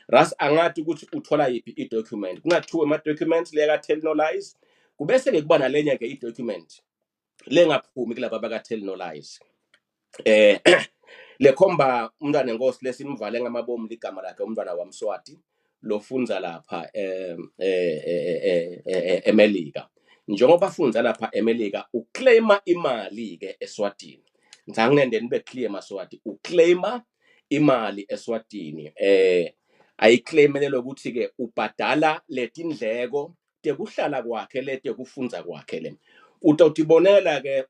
Ras angati ukuthi uthola yiphi i-document. Kungathiwa ama-documents leyaka-Tell No Lies, kubese-ke kuba nalenye-ke i-document lengaphumi kulaba baka-Tell No Lies, lekhomba umntwana enkosi lesimvale ngamabomu ligama lakhe, umntwana waMswati lofundza lapha eMelika. Njengoba afundza lapha eMelika, uclaima imali-ke eSwatini. Ngithanginende nibe clear, maSwati, uclaima imali eSwatini, ayiclaimele lokuthi ke ubhadala letindleko tekuhlala kwakhe, lete kufundza kwakhe. Le utawutibonela ke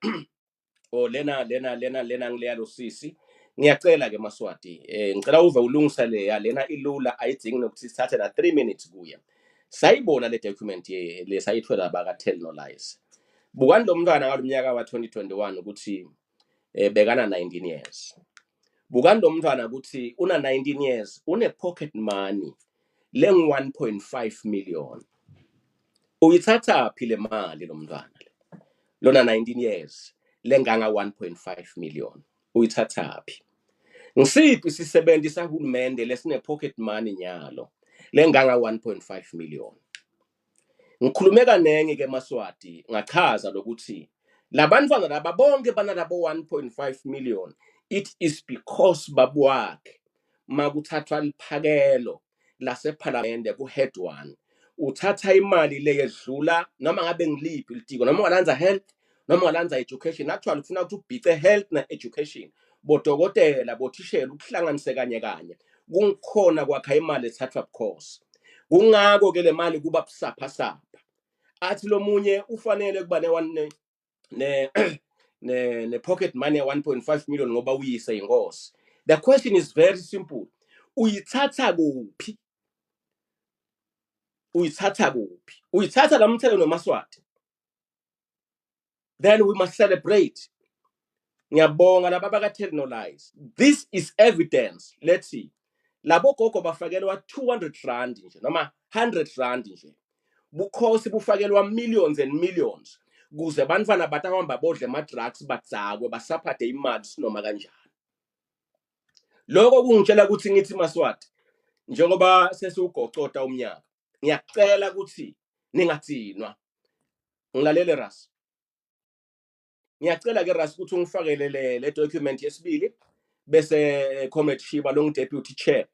o lena ngileya losisi. Ngiyacela ke maSwati, ngicela uve ulungisa leya. Lena ilula, ayidzingi nokuthi sithathe na 3 minutes kuye. Sayibona le document le sayithola baka Tell No Lies. Bukani lo mntwana ngalomnyaka wa 2021 ukuthi bekana 19 years. Bukani lo mntwana ukuthi una 19 years, une pocket money lengu 1.5 million. Uyithatha phi le mali lo mntwana le lona 19 years lenganga 1.5 million? Uyithatha phi? Ngisiphi isisebenzi sahulumende lesine pocket money nyalo lenganga 1.5 million? Ngikhulume kanengi ke maSwati, ngachaza lokuthi labantwana laba bonke banalabo 1.5 million, it is because babwakhe makuthathwa liphakelo lasephalamende ku-head one uthatha imali leyedlula noma ngabe ngiliphi litiko, noma ungalandza health, noma ungalandza education. Actually kufuna ukuthi ubhice health na-education, bodokotela, bothishela, ukuhlanganise kanye kanye, kungikhona kwakha imali ethathwa bukhosi. Kungako ke le mali kuba busaphasapha, athi lo munye ufanele kuba ne one ne pocket money ya 1.5 million ngoba uyise inkosi. The question is very simple: uyithatha kuphi? Uyithatha kuphi? Uyithatha lamthelo nomaSwati. Then we must celebrate. Ngiyabonga laba baka-Tell No Lies. This is evidence. Let's see, labo gogo bafakelwa 200 rand nje noma 100 rand nje, bukhosi bufakelwa millions and millions kuze bantwana batahamba bodle ama-drugs, badzakwe, basaphade imali sinoma kanjani. Lokho kungitshela ukuthi ngithi maSwati, njengoba sesiwugocota umnyaka, ngiyacela ukuthi ningatsinwa. Ngilalele Ras, ngiyacela ke Ras ukuthi ungifakele le document yesibili, bese Comrade Shiba lo deputy chair,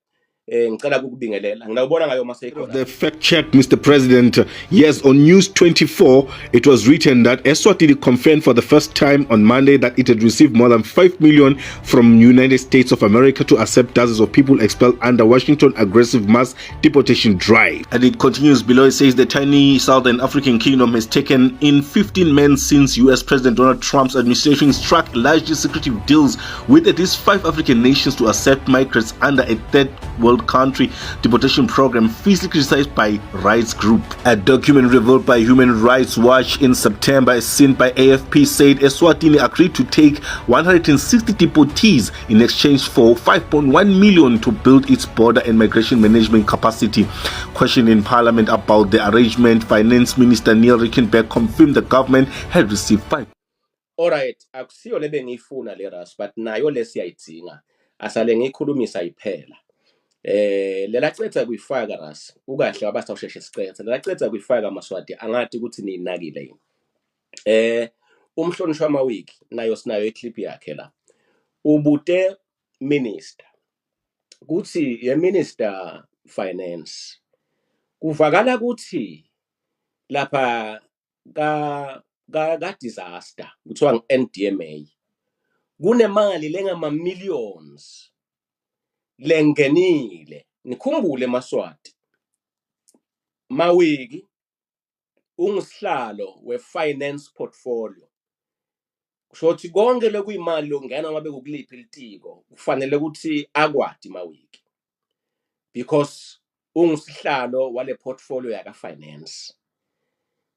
ngicela ukubingelela, ngiyawubona ngayo mase ikhona. The fact check, Mr. President. Yes, on News 24, it was written that Eswatini confirmed for the first time on Monday that it had received more than 5 million from United States of America to accept dozens of people expelled under Washington aggressive mass deportation drive. And it continues below, it says the tiny Southern African kingdom has taken in 15 men since US President Donald Trump's administration struck largely secretive deals with at least five African nations to accept migrants under a third world country deportation program fiercely criticized by rights group. A document revealed by Human Rights Watch in September, as seen by AFP, said Eswatini agreed to take 160 deportees in exchange for 5.1 million to build its border and migration management capacity. Questioned in parliament about the arrangement, Finance Minister Neil Rickenberg confirmed the government had received 5 Alright, akusiyo le bengiyifuna le Ras, but nayo lesiyayidzinga, asale ngiyikhulumisa iphela. Lela cetha kuyifaka Ras, ukahle wabasawusheshe sicetha. Lela cetha kuyifaka maSwati, angati ukuthi ninakile yini. Umhlonishwa Mawiki nayo sinayo iclip yakhe la. Ubute minister kuthi ye minister finance, kuvakala ukuthi lapha ka disaster kuthiwa ngi-NDMA kunemali lengama millions lengenile. Nikhumbule maSwati, Mawiki ungusihlalo we-finance portfolio, kusho ukuthi konke lokuyimali lokungena ngabe kukuliphi litiko kufanele ukuthi akwati Mawiki because ungusihlalo wale portfolio yaka finance.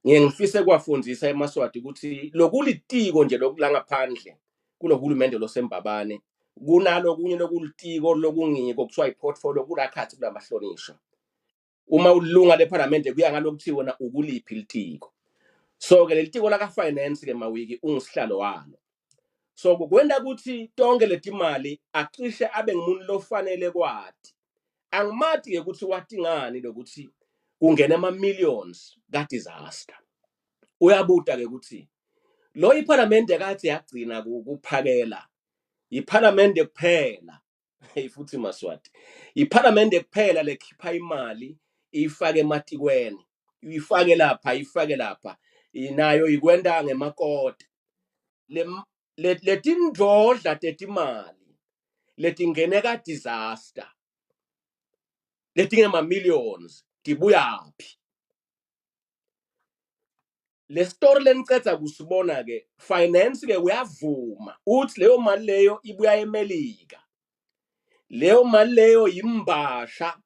Ngiye ngifise kuwafundisa emaSwati ukuthi lokulitiko nje lokula ngaphandle kulohulumende losembabane, kunalo kunye lokulitiko lokungiko kuthiwa i-portfolio kulakhathi kulamahlonishwa. Uma ulunga lephalamende kuya ngalokuthi wena ukuliphi litiko. So ke lelitiko laka finance ke Mawiki ungusihlalo walo, so kwenta ukuthi tonke letimali acishe abe ngumuntu lofanele kwati. Angimati ke ukuthi wati ngani lokuthi kungena ama millions ka disaster. Uyabuta ke ukuthi lo iParliament kathi yagcina kuphakela iParliament kuphela. Hey futhi Maswati, iParliament kuphela lekhipha imali ifake ematikweni, ifake lapha, ifake lapha, nayo ikwenta ngemakota. Letindvodla tetimali letingene ka disaster letingema millions tibuyaphi? Le story leniceda kusibona ke, finance ke uyavuma uthi leyo mali leyo ibuya eMelika, leyo mali leyo yimbasha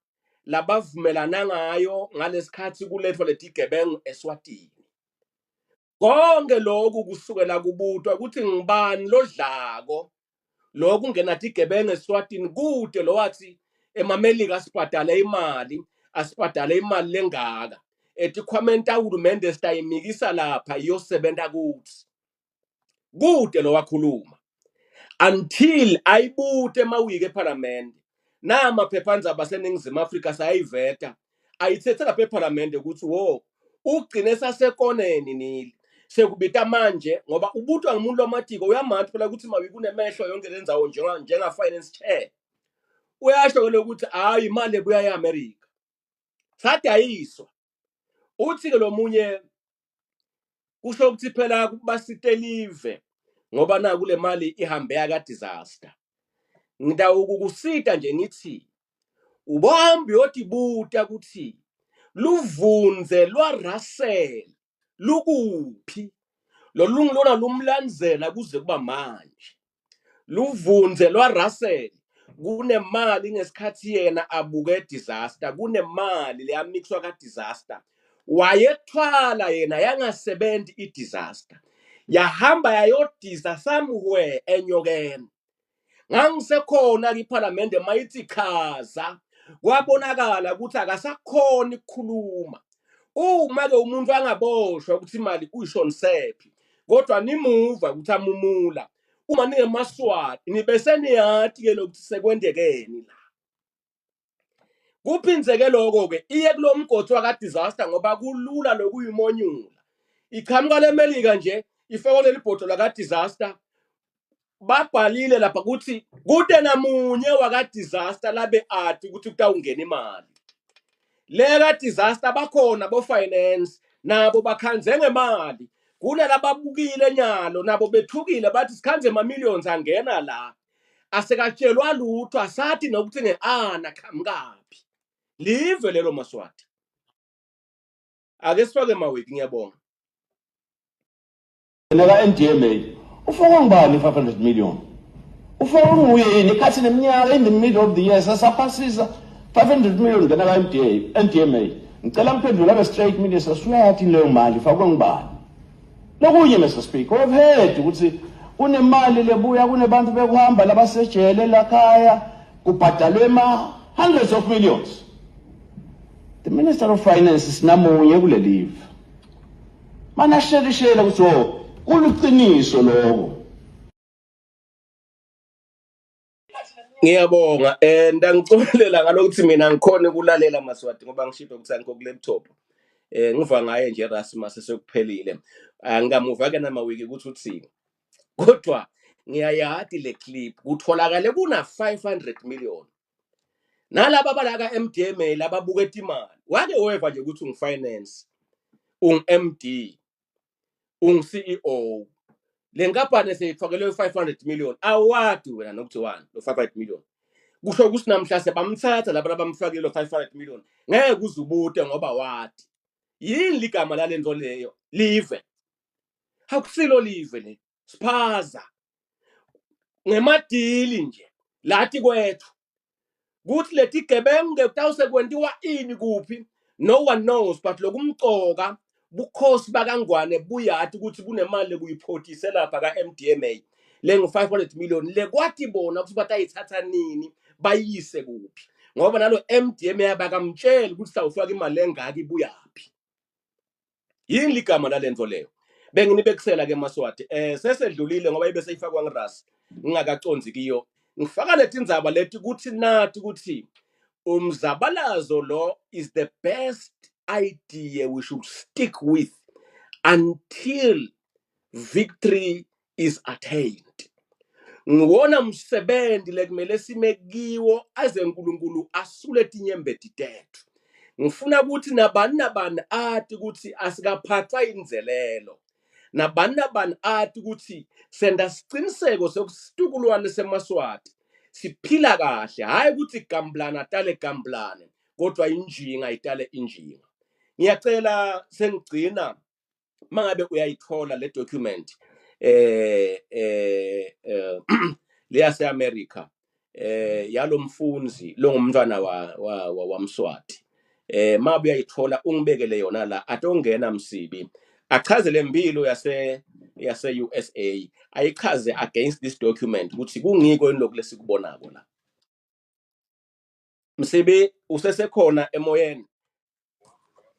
labavumelana ngayo ngalesikhathi kulethwa letigebengu eSwatini. Konke lokhu kusukela kubutwa ukuthi ngibani lodlako lokhu ngena tigebengu eSwatini, kude lo wathi emaMelika asibhadale imali, asibhadale imali lengaka etikhwameni tahulumende, sitayimikisa lapha iyosebenza kuthi. Kude lo wakhuluma until ayibute emawiki eParliament, namaphephandzaba aseNingizimu Afrika sayayiveta, ayithethe lapha eParliament ukuthi wo ugcine sasekoneni nili sekubita manje, ngoba ubutwa ngumuntu wamatiko, uyamathi phela ukuthi mawiki unemehlo yonke lendzawo njenga finance chair. Uyasho ke lokuthi hayi, imali ebuya eAmerica sadayiswa. Uthi ke lomunye kusho ukuthi phela basitelive ngoba na kule mali ihambe yaka disaster. Ngitawukukusita nje ngithi ubohambe uyotibuta ukuthi luvunze lwaRussell lukuphi, lolungilona lumlandzela kuze kuba manje. Luvunze lwaRussell kunemali ngesikhathi yena abuke disaster, kunemali leyamixwa ka disaster, wayethwala yena yangasebenzi i-disaster, yahamba yayodisa somewhere enyokeni. Ngangisekhona kwiPhalamende mayithi chaza, kwabonakala ukuthi akasakhoni ukukhuluma. Uma ke umuntu angaboshwa ukuthi imali uyishonisephi, kodwa nimuva ukuthi amumula, uma ningemaswati nibe seniyati ke lokuthi sekwendekeni la. Kuphindzeke lokho ke iye kulo mgodi waka disaster, ngoba kulula lokuyimonyula, iqhamuka leMelika nje ifakwe leli bhodo laka disaster. Babhalile lapha ukuthi kude namunye waka disaster labe ati ukuthi kutawungena imali leka disaster. Bakhona bo finance nabo bakhanze ngemali kunalababukile nyalo, nabo bethukile, bathi sikhanze ama millions angena la, asekatshelwa lutho, asathi nokuthi ngeana qhamukaphi. Live lelo Maswati. Ake sifake mawiki, ngiyabonga. Naka MDMA ufakwa ngubani 500 million? Ufakwa nguye yini ikhathi neminyaka? In the middle of the year sasaphasisa 500 million ngena ka MDA MDMA. Ngicela ngiphendule abe straight, minister, suyathi leyo mali ifakwe ngubani? Lokunye, Mr Speaker, we've heard ukuthi kunemali lebuya kunebantu bekuhamba labasejele lakhaya, kubhadalwe ma hundreds of millions. The Minister of Finance sinamunye kulelive, mana shelishela ukuthi oh, kuluqiniso lokho. Ngiyabonga, ndangicolela ngalokuthi mina ngikhona ukulalela Maswati ngoba ngishilo ukuthi angikho ku laptop. Ngiva ngaye nje Rasmus sekuphelile. Angikamuva ke nama wiki ukuthi uthini. Kodwa ngiyayati le clip kutholakale kuna 500 million. Nalaba balaka MDMA lababuketa imali. Wake weva nje ukuthi ungifinance, ung MD, ung CEO. Le nkampani seyifakelwe 500 million, awadi wena nokuthi wani lo 500 million. Kusho ukuthi namhla sebamthatha laba labamfakile lo 500 million, ngeke uze ubute ngoba wadi yini ligama lalento leyo. Live akusilo live le, siphaza ngemadili nje lathi kwethu kuthi letigebengu ke kutawuse kwentiwa ini kuphi, no one knows. But lokumcoka, bukhosi bakangwane buyati ukuthi kunemali lekuyiphotise lapha ka-MDMA lengu-500 million, lekwati bona ukuthi batayithatha nini, bayise kuphi, ngoba nalo MDMA bakamtsheli ukuthi sawufaka imali engaka, ibuyaphi, yini ligama lalento leyo. Benginibekisela ke Maswati, sesedlulile ngoba ibe seyifakwa ngiras ngingakaconzi kiyo. Ngifaka leti ndzaba leti kuthi nathi ukuthi Umzabalazo lo is the best idea we should stick with until victory is attained. Ngiwona msebenzi lekumele sime kiwo aze uNkulunkulu asule tinyembeti tethu. Ngifuna ukuthi nabani nabani ati ukuthi asikaphathwa indzelelo. Nabani nabani ati ukuthi senda siciniseko sokusitukulwane semaSwati siphila kahle, hhayi ukuthi gamblana atale gamblane, kodwa injinga itale injinga. Ngiyacela sengigcina mangabe uyayithola le document leyase America yalomfundzi longumntwana wa waMswati, mabe uyayithola ungibekele yona la, atongena Msibi achaze lempilo yase USA, ayichaze against this document ukuthi kungiko yini lokhu lesikubonako la. Msibi, usesekhona emoyeni?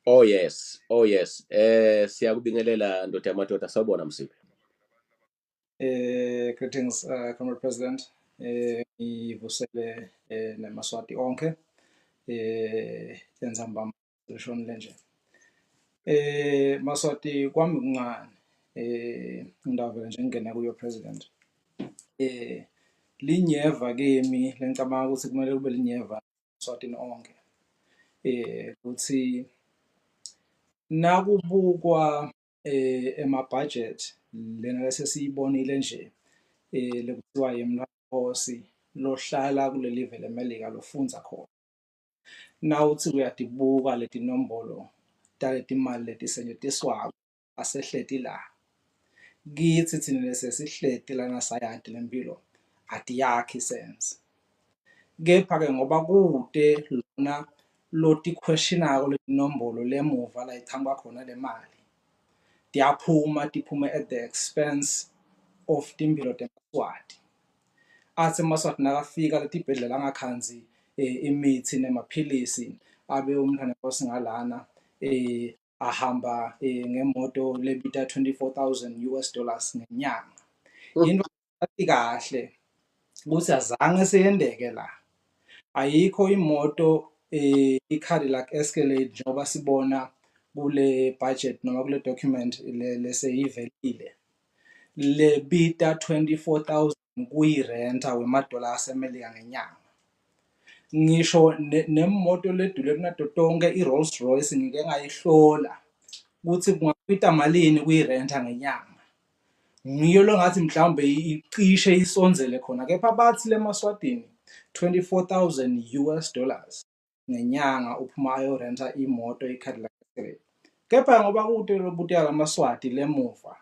Oh yes, oh yes. Siyakubingelela ndoda yamadoda, sawubona Msibi. Greetings, Comrade President. Ngivusele nemaSwati onke. Entsambama leshonile nje. MaSwati, kwami kuncane. Ngidavele nje ngingena kuyo, President. Linyeva kimi lengicabanga ukuthi kumele kube linyeva eSwatini onke. Kuthi nakubukwa ema-budget lena lesesiyibonile nje lekuthiwa yemntfwanenkosi lohlala kuleli live leMelika lofundza khona. Nawuthi uyatibuka letinombolo taletimali letisetjentiswako asehleti la. Kithi thina lesesihleti lana sayati lempilo atiyakhi sense. Kepha-ke ngoba kute lona loti-question-ako letinombolo lemuva la ichamuka khona le mali, tiyaphuma tiphume at the expense of timphilo temaSwati. Athi emaSwati nakafika letibhedlela angakhandzi imithi nemaphilisi, abe umntfwanenkosi ngalana ahamba ngemoto lebita 24,000 US dollars ngenyanga. Into kahle ukuthi azange seyendeke la. Ayikho imoto i-Cadillac Escalade njengoba sibona kule budget noma kule document leseyivelile lebita 24,000 kuyirenta wemadola aseMelika ngenyanga. Ngisho nemoto ledule kunato tonke i-Rolls Royce ngike ngayihlola ukuthi kungabita malini kuyirenta ngenyanga. Ngiyo longathi mhlawumbe icishe isondzele khona, kepha bathi lemaSwatini 24,000 US dollars ngenyanga uphuma ayorenta imoto i-Cadillac Escalade. Kepha ngoba kute lobuta lamaSwati lemuva,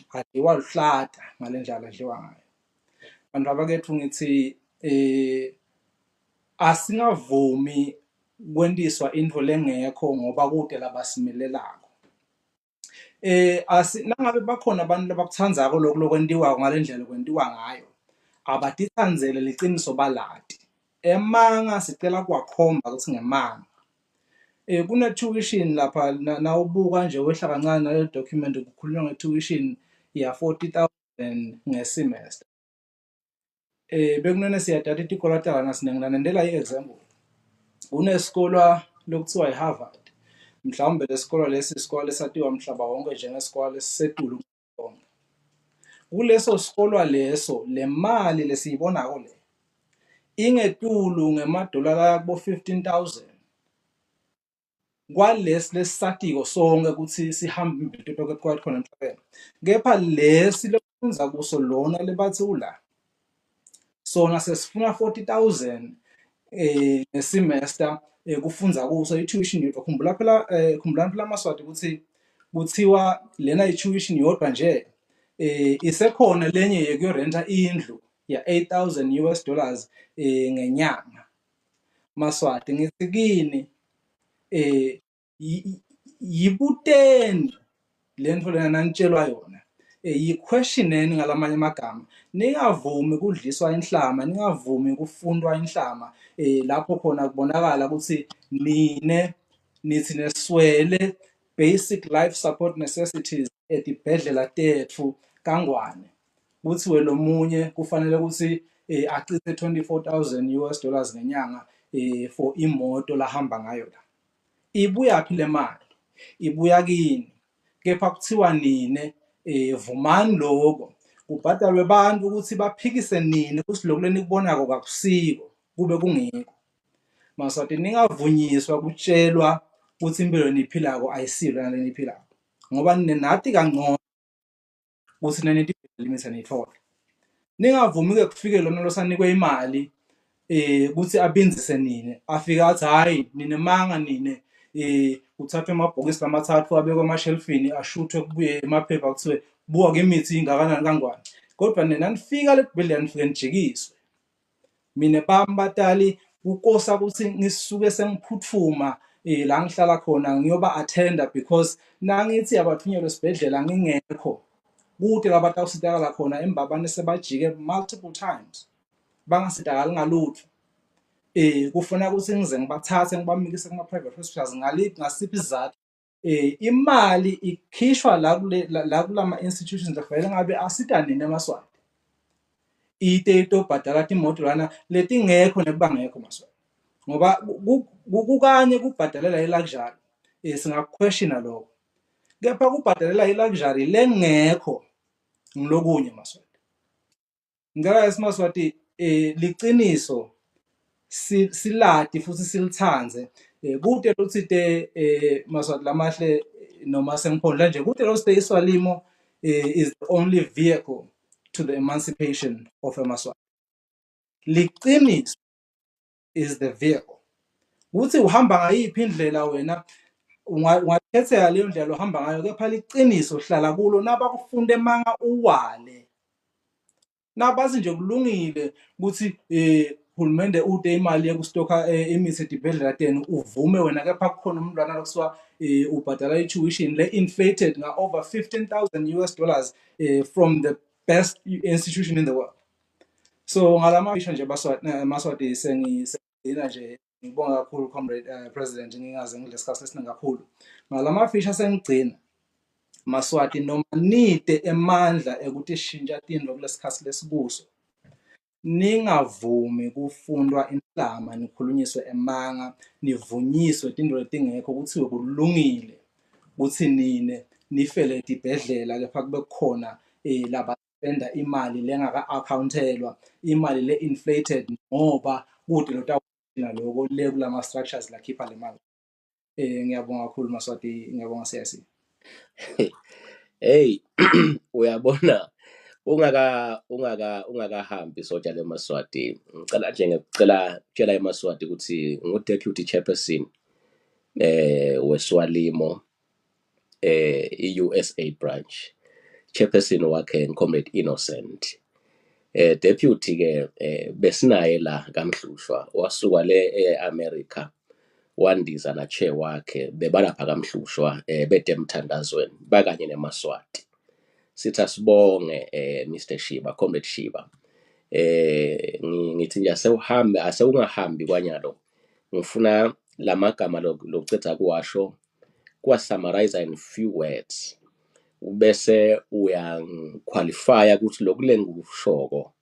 adliwa luhlata ngale ndlela adliwa ngayo. Bantu abakethu, ngithi asingavumi kwentiswa intfo lengekho ngoba kute labasimelelako. Asi nangabe bakhona abantu labakutsandzako lokhu lokwentiwako ngale ndlela lokwentiwa ngayo, abatitsandzele liciniso balati. Emanga sicela kuwakhomba ukuthi ngemanga. Kune-tuition lapha, nawubuka nje wehla kancane nale document kukhulunywa nge-tuition ya 40,000 nge-semester. Bekunene siyadada itikolo talana sinengilanendela i-example. Kunesikolwa lokuthiwa i-Harvard. Mhlawumbe lesikolo lesi isikole lesatiwa umhlaba wonke njengesikole lesisetulu konke. Kuleso sikolwa leso, le mali lesiyibonako le ingetulu ngemadola la kubo 15,000 kwalesi lesisatiko sonke ukuthi sihamba impilo tonke khona emhlabeni. Kepha lesi lokufundza kuso lona lebathi ula sona sesifuna 40,000 ngesemester kufundza kuso, i-tuition yodwa. Khumbula phela, khumbulani phela amaSwati ukuthi kuthiwa lena i-tuition yodwa nje, isekhona lenye yekuyorenta indlu ya 8000 US dollars ngenyanga. MaSwati, ngithi kini yibuteni lento lena nanitshelwa yona, yi-questioneni ngalamanye amagama. Ningavumi kudliswa inhlama, ningavumi kufundwa inhlama lapho khona kubonakala ukuthi nine nithi neswele basic life support necessities etibhedlela tetfu kaNgwane, kuthiwe lo munye kufanele ukuthi acithe 24,000 US dollars ngenyanga. for imoto lahamba ngayo la. Ibuyaphi le mali? Ibuya kini. Kepha kuthiwa nine vumani lokho, kubhadalwe abantu ukuthi baphikise nine ukuthi lokhu lenikubonako kakusiko, kube kungekho. Maswati, ningavunyiswa kutshelwa ukuthi impilo eniyiphilako ayisiyo lena leniyiphilako, ngoba nine nathi kangcono ukuthi nani limit niyithola. Ningavumi-ke kufike lona losanikwe imali ukuthi abinzise nine, afike athi hhayi ninemanga nine, kuthathwe amabhokisi lamathathu abekwe emashelufini ashuthwe kubuye emaphepha kuthiwe buka-ke imithi ingakanani kangwane. Kodwa nina nifika le kubhedlela nifike nijikiswe. Mina bami batali kukosa ukuthi ngisuke sengiphuthuma la ngihlala khona ngiyoba attenda, because nangithi abathunyelwe esibhedlela ngingekho, kude la batawusitakala khona eMbabane sebajike multiple times bangasitakali ngalutho. Kufuna ukuthi ngize ngibathathe ngibamikise kuma-private hospitals ngaliphi ngasiphi isizathu? Imali ikhishwa la kule la kulama institutions afanele ngabe asita nini emaSwati, ite itobhadala timoto lana letingekho nekuba ngekho maSwati, ngoba kukanye kubhadalela i-luxury, singakuquestiona lokho, kepha kubhadalela i-luxury lengekho ngilokunye maSwati. Ngicela esimaSwati liciniso silati futhi silithandze. Kude lotsite maSwati lamahle noma sengiphondla nje, kude lotsite iSwalimo is the only vehicle to the emancipation of emaSwati. Liciniso is the vehicle. Kuthi uhamba ngayiphi indlela wena, ungakhetheka leyo ndlela ohamba ngayo, kepha liciniso hlala kulo. Nabakufunda emanga uwale, nabathi nje kulungile ukuthi hulumende ude imali yekustoka imithi etibhedlela tenu, uvume wena, kepha kukhona umntwana lokuthiwa ubhadala i-tuition le inflated nga over 15,000 US dollars from the best institution in the world. So ngalamafisha nje baswati, maswati, sengigcina nje, ngibonga kakhulu comrade president, ngingaze ngidle isikhathi esiningi kakhulu. Ngalamafisha sengigcina maswati, noma nide emandla ekutishintsha tintfo kulesikhatsi lesikuso, ningavumi kufundwa inhlama, nikhulunyiswe emanga, nivunyiswe tintfo letingekho, kuthiwe kulungile kutsi nine nifele tibhedlela, kepha kube kukhona laba spenda imali lengaka-accountelwa, imali le-inflated, ngoba kude lotawugcina loko le kulama structures lakhipha le mali. Ngiyabonga kakhulu maswati, ngiyabonga CIC. Hey, uyabona, ungakahambi soja lemaswati, ngicela nje ngikucela tshela emaswati ukuthi ngu deputy chairperson weSwalimo i-USA branch, chairperson wakhe Comrade Innocent, deputy ke besinaye la kaMhlushwa, wasuka le eAmerica wandiza na chair wakhe, bebalapha kaMhlushwa bede emthandazweni bakanye nemaswati. Sithi asibonge Mr Shiba, Comrade Shiba. Ngithi nje asewuhambe, asewungahambi kwanyalo, ngifuna lamagama loceda kuwasho kuwa summarize in few words, ubese uyangiqualifya ukuthi lokhu lengikushoko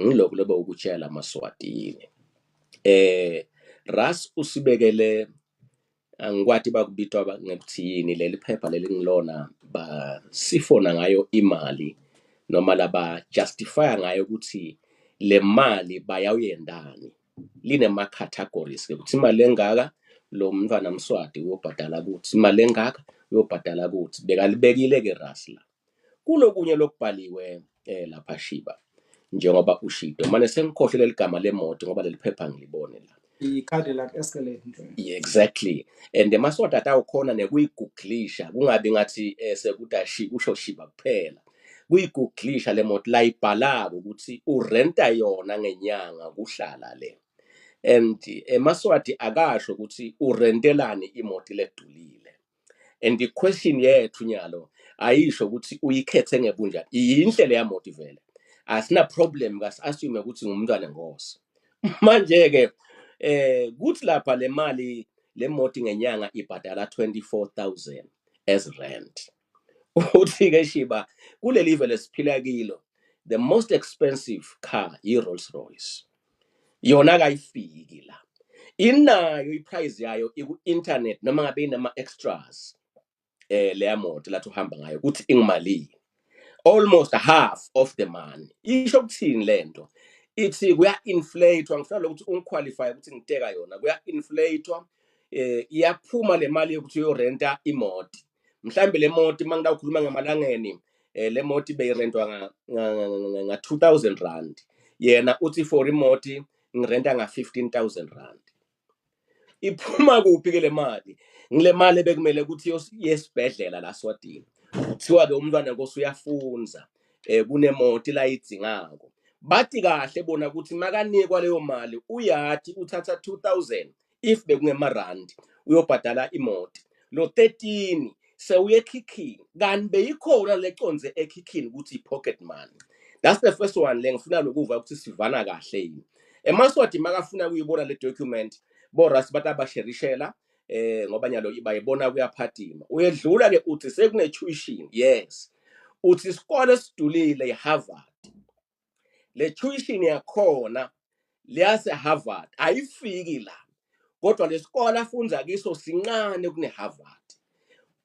ngilokhu lobe ukutshela amaswati. Ras usibekele, angikwati bakubitwa ngekuthi yini leli phepha leli ngilona basifona ngayo imali noma laba justify ngayo ukuthi le mali bayawuyendani, linema categories ke ukuthi imali engaka lo mntwana Mswati uyobhadala kuthi, imali engaka uyobhadala kuthi. Bekalibekile ke Ras la kulokunye lokubhaliwe lapha Shiba, njengoba ushido manje sengikhohle leli gama lemoto ngoba leli phepha ngilibone la. I-Cadillac Escalade nje. Yeah, exactly, and emaswati atawukhona nekuyigugulisha, kungabi ngathi sekuthi kusho Shiba kuphela, kuyigugulisha le moto layibhalako ukuthi urenta yona ngenyanga kuhlala le, and emaswati akasho ukuthi urentelani imoto ledulile. And the question yethu nyalo ayisho ukuthi uyikhethe ngebunjani, yinhle leya moto vele, asina problem, kasi assume ukuthi ngumntwana enkosi. Manje ke kuthi lapha le mali le moto ngenyanga ibhadala 24,000 as rent. Uthi ke Shiba, kuleli live lesiphila kilo the most expensive car i Rolls Royce, yona kayifiki la. Inayo iprice yayo iku-internet noma ngabe inama-extras leya moto lathi uhamba ngayo ukuthi ingimalini, almost half of the money. Isho ukuthini lento? Ithi kuya-inflate. Ngifuna lokuthi ungiqualify ukuthi ngiteka yona, kuya-inflate, iyaphuma le mali yokuthi uyorenta imoto. Mhlambe le moto, uma ngidawukhuluma ngamalangeni, le moto beyirentwa nga 2000 rand, yena uthi for imoti ngirenta nga 15000 rand. Iphuma kuphi ke le mali? Ngile mali ebekumele ukuthi yesibhedlela la Swatini. Kuthiwa ke umntwana nkosi uyafunza, kunemoti la idzingako. Bathi kahle bona ukuthi makanikwa leyo mali uyathi uthatha 2000, if bekungemarandi, uyobhadala imoti. Lo 13 sewuye ekhikhini, kanti beyikhona leconze ekhikhini ukuthi i-pocket money. That's the first one le ngifuna lokuva ukuthi sivana kahle yini. Emaswati makafuna kuyibona le document, boras bathi abasherishela, ngoba nyalo bayibona kuyaphatima. Uyedlula ke, uthi sekune tuition. Yes, uthi isikole esidulile iHarvard, le tuition yakhona liyase Harvard ayifiki la, kodwa lesikole afunza kiso sincane kune Harvard,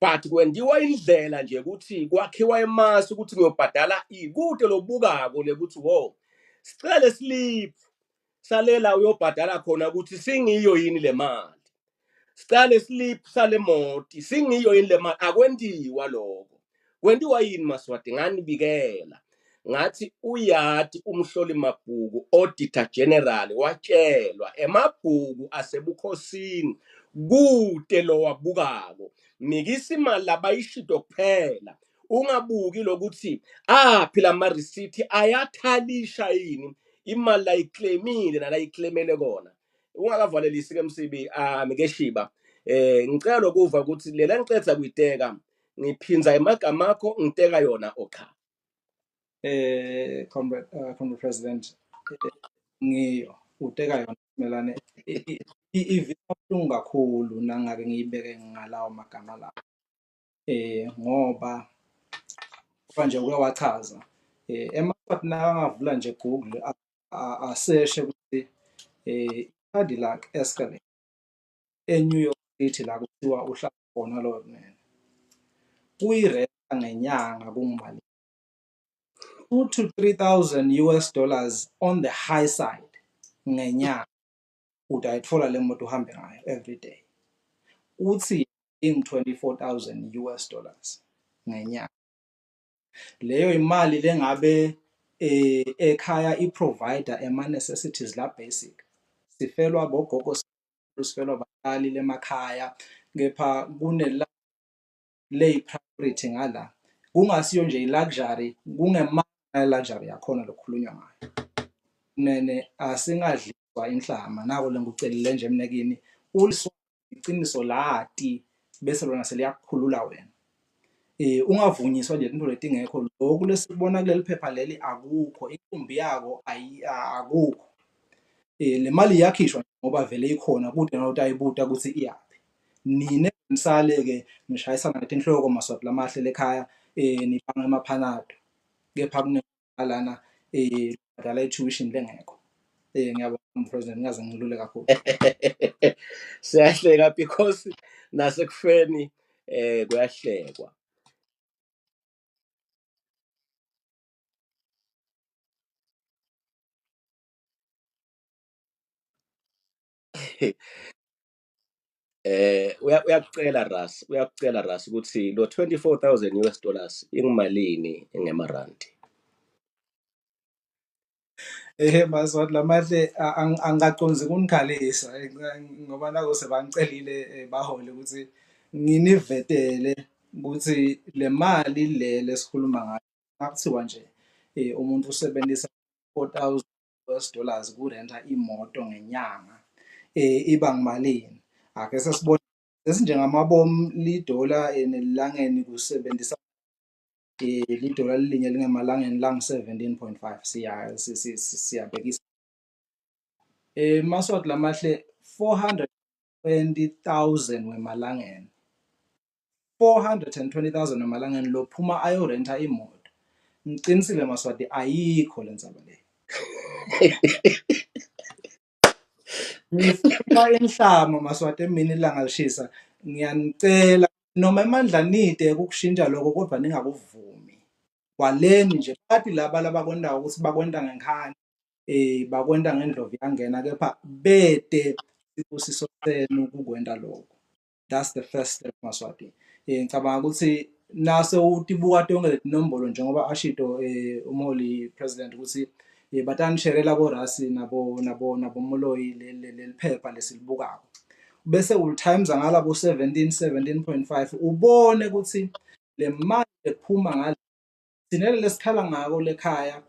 but kwendiwa indlela nje ukuthi kwakhiwa emasi ukuthi ngiyobhadala ikude lobukako lekuthi wo sicele slip salela uyobhadala khona ukuthi singiyo yini le mali, sicale slip sale moti singiyo yini le mali. Akwentiwa lokho. Kwentiwa yini, Maswati? Nganibikela ngathi uyati umhloli mabhuku, auditor general, watshelwa emabhuku asebukhosini kude lowabukako mikisa imali labayishido kuphela, ungabuki lokuthi aphi lama receipt, ayathalisha yini imali layiclaimile nalayiclaimele kona. Ungakavalelisi ke Msibi, amikeshiba, ngicela lokuva ukuthi lela ngicetha kuyiteka, ngiphinza emagama akho, ngiteka yona ocha? Comrade President, ngiyo uteka yona melane ivisa buhlungu kakhulu nangake ngiyibeke ngalawo magama lawo, ngoba nje uke wachaza, emaSwati nakangavula nje Google aseshe ukuthi Cadillac Escalade eNew York City la kuthiwa uhlala khona lo kunene kuyirenta ngenyanga kungimali 2 to 3000 US dollars on the high side ngenyanga, utayithola le moto uhambe ngayo every day. Uthi ing 24,000 US dollars ngenyanga, leyo imali lengabe ekhaya i-provider ema necessities la basic. Sifelwa bogogo, sifelwa batali lemakhaya, kepha kunela le priority ngala kungasiyo nje i-luxury, kungemali luxury yakhona lokukhulunywa ngayo. Nene asingadliswa inhlama nako lengikucelile nje mina kini, uliswa iqiniso lati bese lona seliyakukhulula wena. Ungavunyiswa nje into letingekho. Lokhu lesikubona kuleli phepha leli akukho, inkumbi yako akukho. Le mali iyakhishwa ngoba vele ikhona kude nokuthi ayibuta ukuthi iyaphi. Nine nisale ke nishayisana ngetinhloko, Maswati lamahle lekhaya, nibanga emaphanado, kepha kunalana badala i-tuition lengekho. Ngiyabonga President, ngaze ngilule kakhulu. Siyahleka because nasekufeni kuyahlekwa. Uyakucela Ras, uyakucela Ras ukuthi lo 24,000 US dollars ingimalini ngemarandi? Maswati lamahle, angaqonzi kunikhalisa, ngoba nako sebangicelile bahole ukuthi nginivetele ukuthi le mali le lesikhuluma ngayo, akuthiwa nje umuntu usebenzisa 4,000 US dollars kurenta imoto ngenyanga, iba ngimalini? Ake sesibone esinjengamabomu lidola nelangeni kusebenzisa lidola lilinye lingemalangeni lang 17.5, siya siyabekisa. Maswati lamahle, 420,000 wemalangeni, 420,000 wemalangeni lophuma ayorenta imoto. Ngiqinisile Maswati, ayikho le ndzaba le. Nifuna inhlama Maswati emini ilanga lishisa. Ngiyanicela noma emandla nide ukukushintsha lokho kodwa ningakuvumi. Kwaleni nje bathi laba labakwendayo ukuthi bakwenta ngenkhani bakwenta ngendlovu yangena kepha bete sibusiso senu kukwenta lokho. That's the first step Maswati. Ngicabanga ukuthi nase utibuka tonke letinombolo njengoba ashito umholi president ukuthi batanisherela ko-Rasi nabo Moloi leli phepha lesilibukako. Bese ulitimes ngalabo 17 17.5 ubone ukuthi le mali ephuma ngale sinele lesikhala ngako lekhaya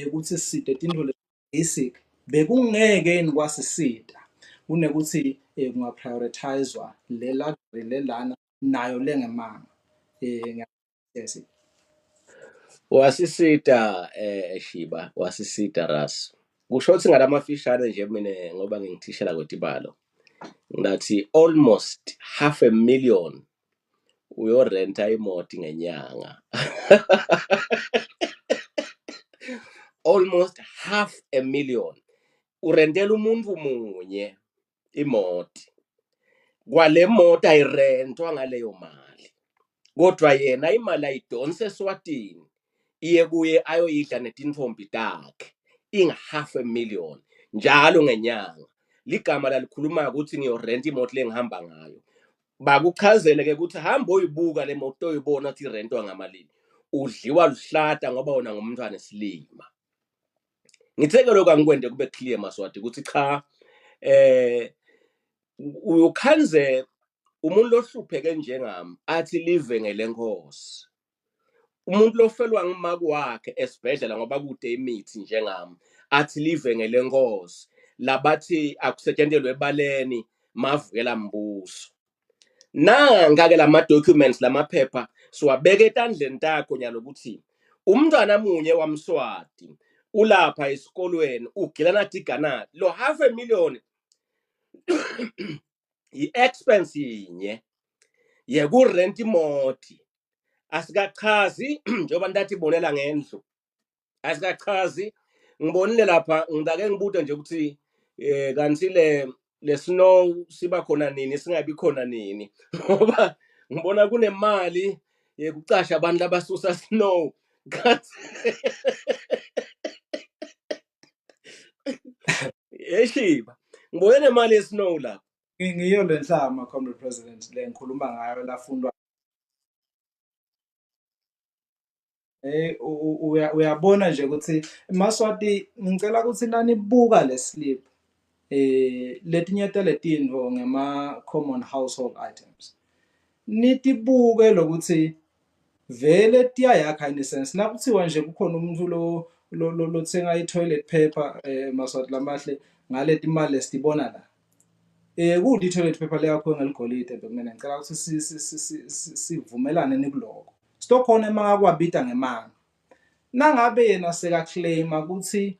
ukuthi siside tintfo basic bekungeke yini kwasisita kunekuthi kungaprioritizwa le luxury le lana nayo lengemanga yes. Wasisita Shiba, wasisita Ras. Kusho ukuthi ngalamafishane nje mina ngoba ngingithishela kwetibalo. Ngathi almost 500,000 uyorenta imoti ngenyanga. Almost 500,000 urentela umuntu munye imoti. Kwale moto ayirentwa ngaleyo mali. Kodwa yena imali ayidonse eSwatini iye kuye ayoyidla netintombi takhe inga 500,000 njalo ngenyanga. Ligama lalikhuluma ukuthi ngiyorenta imoto lengihamba ngayo. Bakuchazele ke ukuthi hamba oyibuka le moto oyibona ukuthi irentwa ngamalini. Udliwa luhlata ngoba wona ngumntwana esilima. Ngithe ke lokho angikwende kube clear Maswati ukuthi cha uyukhanze umuntu ohlupheke njengami athi live ngelenkosi. Umuntu lofelwa ngumaki wakhe esibhedlela ngoba kude imithi njengami athi live ngelenkosi. Labathi akusetshentelwe ebaleni mavukela mbuso. Nanka ke lama documents lamaphepha siwabeka etandleni takho nyalo ukuthi umntwana munye wamSwati ulapha esikolweni ugilana digana lo 500,000 i-expense yinye yekurent imoti. Asikachazi njengoba ntathi ibonela ngendlu, asikachazi. Ngibonile lapha ngidake ngibude nje ukuthi kanti le snow siba khona nini singabi khona nini ngoba ngibona kunemali yekucasha abantu abasusa snow kanti yeshiba ngibone nemali yesnow lapha. Ngiyo le nhlama Comrade President le ngikhuluma ngayo lafundwa. Uyabona nje ukuthi Maswati ngicela ukuthi nanibuka le slip letinye taletinto ngema common household items nitibuke lokuthi vele tiyayakha in a sense. Nakuthiwa nje kukhona umuntu lo lothenga i-toilet paper Maswati lamahle ngaleti mali lesitibona la kude i-toilet paper leyakho ngeligolide bekumele ngicela ukuthi sivumelane nikuloko. Stokhona emangakwabita ngemanga. Nangabe yena seka claima ukuthi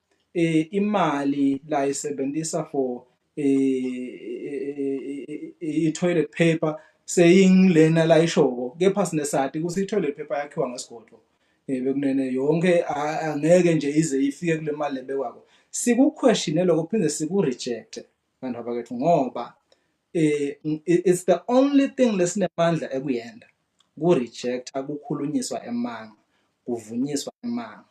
imali la isebenzisa for i-toilet paper seyingilena la ishoko, kepha sinesati ukuthi i-toilet paper yakhiwa ngesigodlo bekunene yonke angeke nje ize ifike kule mali lebekwako. Sikuquestione lokho phinde siku-reject bantu abakethu ngoba it's the only thing lesinemandla ekuyenda ku-rejecta kukhulunyiswa emanga, kuvunyiswa emanga.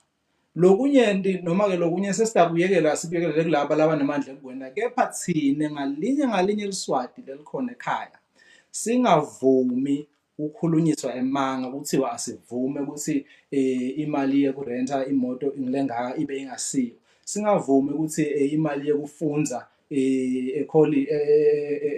Lokunye noma ke lokunye sesitakuyekela sikuyekelele kulaba labanemandla ekuwena, kepha thine ngalinye ngalinye liswati lelikhona ekhaya singavumi ukukhulunyiswa emanga kuthiwa asivume ukuthi imali yekurenta imoto ingilengaka ibe ingasiyo. Singavumi ukuthi imali yekufunza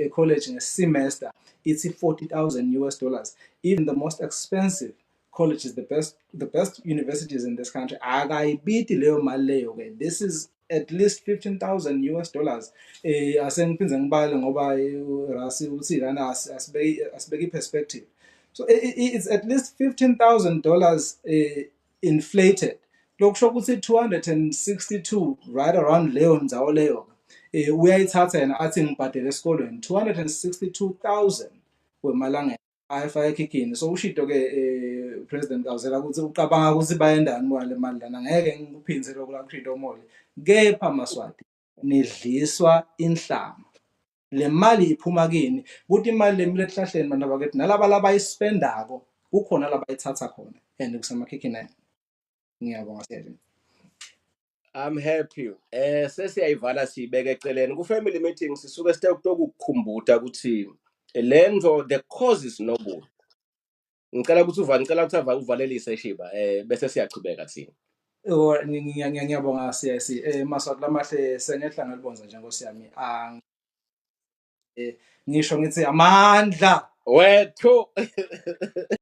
e-college ngesemester ithi $40,000 US dollars. Even the most expensive colleges, the best universities in this country akayibiti leyo mali leyo ke. This is at least $15,000 US dollars. Asengiphinde ngibale ngoba Rasi uthi lana asibeke perspective. So it's at least $15,000 inflated. Lokusho ukuthi 262 right around leyo ndzawo leyo uyayithatha yena athi ngibhadele esikolweni 262,000 wemalanga ayifaka ekhikhini. So ushito ke President Kawuzela ukuthi ucabanga ukuthi bayendani bona le mali lana, ngeke ngikuphindze lokho la kushito Moli. Kepha Maswati nidliswa inhlama. Le mali iphuma kini kuthi imali lemile esihlahleni bantu bakithi nalaba labayispendako kukhona labayithatha khona and kusemakhikhini enu. Ngiyabonga siyabonga. I'm happy. Sesiyayivala siyibeka eceleni. Ku family meeting sisuke sitokukukhumbuta ukuthi lento the cause is noble. Ngicela ukuthi uva ngicela ukuthi uvalelise Shiba bese siyachubeka thina. Oh, ngiyabonga CIC. Maswati lamahle sengehla ngalibonza nje nkosi yami. Ngisho ngithi amandla wethu.